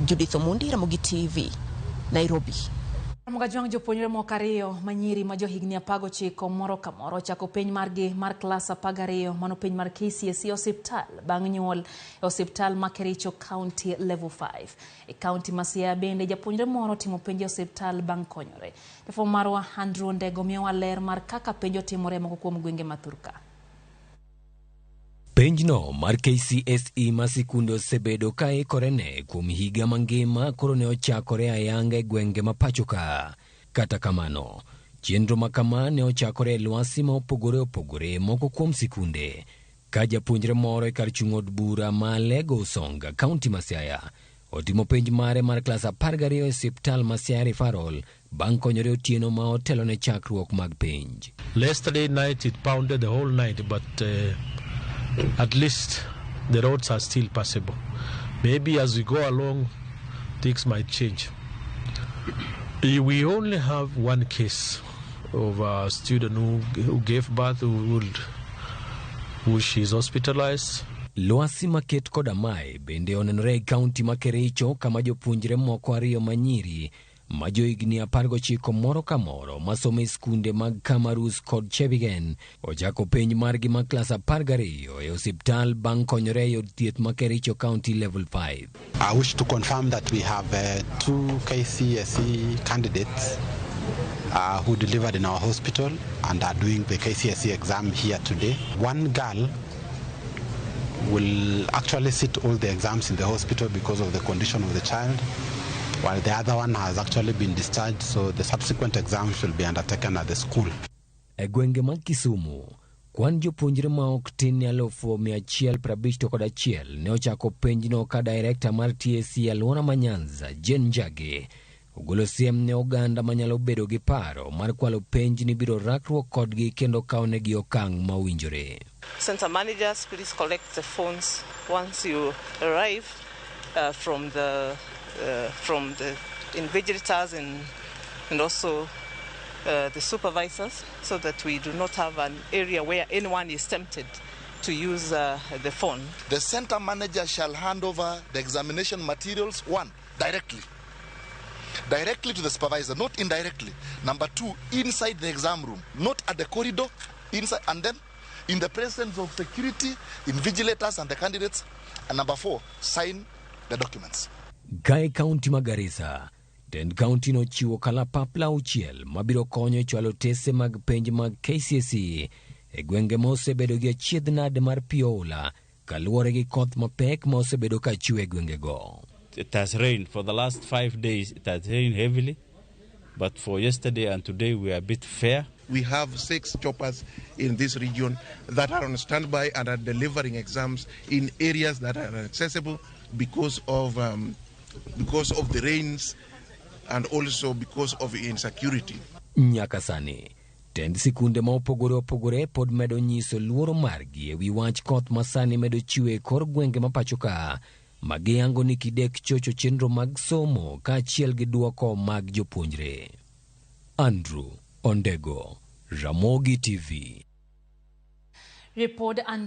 Judith Omundi, Ramogi TV, Nairobi. Ramogi jopuonjre moko ariyo manyiri ma johigni 19 moro ka moro ochako penj margi mar klas 12, mano penj mar KCSE, osiptal bang' nyuol e osiptal ma Kericho County Level 5. E kaunti ma Siaya bende japuonjre moro timo penj e osiptal bang' konyore. Jafwambo marwa Andrew Ondego miyowa ler mar kaka penj otimore moko kuom gwenge ma thurka. Penjno mar KCSE ma sikunde osebedo ka ikorene kuom higa mangima koro ne ochakore ayanga e gwenge ma pacho ka. Kata kamano, chenro ma kama ne ochakore e lwasi ma opogore opogore moko kuom sikunde. Ka japuonjre moro e kar chung' od bura ma Alego Usonga, kaunti ma Siaya, otimo penj mare mar klas 12 e osiptal ma Siaya Referral bang' konyore otieno ma otelo ne chakruok mag penj. Yesterday night it pounded the whole night, but at least the roads are still passable. Maybe as we go along, things might change. We only have one case of a student who gave birth, who she is hospitalized. Lwasi maket koda mae bende onenore e kaunti ma Kericho, kama jopuonjre moko ariyo manyiri ma johigni 19 moro ka moro masomo e skunde mag Kamarus kod Chebigen ochako penj margi mar klas 12 e osiptal bang' konyore e od thieth ma Kericho County Level 5. I wish to confirm that we have two KCSE candidates who delivered in our hospital and are doing the KCSE exam here today. One girl will actually sit all the exams in the hospital because of the condition of the child, while the other one has actually been discharged, so the subsequent exams will be undertaken at the school. E gwenge mag Kisumu, kwan jopuonjre ma ok tin ne 151,000 ne ochako penjno ka director mar TSC alwora ma Nyanza, Jane Njagi, ogolo siem ne oganda manyalo bedo gi paro mar kwalo penj ni biro rakruok kodgi kendo kawnegi okang' ma owinjore. Center managers, please collect the phones once you arrive from the invigilators and also the supervisors, so that we do not have an area where anyone is tempted to use the phone. The center manager shall hand over the examination materials, one, directly. Directly to the supervisor, not indirectly. Number two, inside the exam room, not at the corridor, inside, and then in the presence of security, invigilators, and the candidates. And number four, sign the documents. Kae kaunti ma Garissa, tend kaunti nochiwo kalapapla 6 mabiro konyo e chwalo tese mag penj mag KCSE e gwenge ma osebedo gi achiedh nade mar pi oula kaluwore gi koth mapek ma osebedo ka chwe e gwengego. It has rained for the last 5 days. It has rained heavily, but for yesterday and today we are a bit fair. We have six choppers in this region that are on standby and are delivering exams in areas that are inaccessible because of the rains and also because of insecurity. Nyaka sani, tend sikunde ma opogore opogore pod medo nyiso luoro margi e wi wach koth ma sani medo chwe e kor gwenge ma pacho ka, ma giyango ni kidek chocho chenro mag somo kaachiel gi duoko mag jopuonjre. Andrew Ondego, Ramogi TV. Ripod Andrew.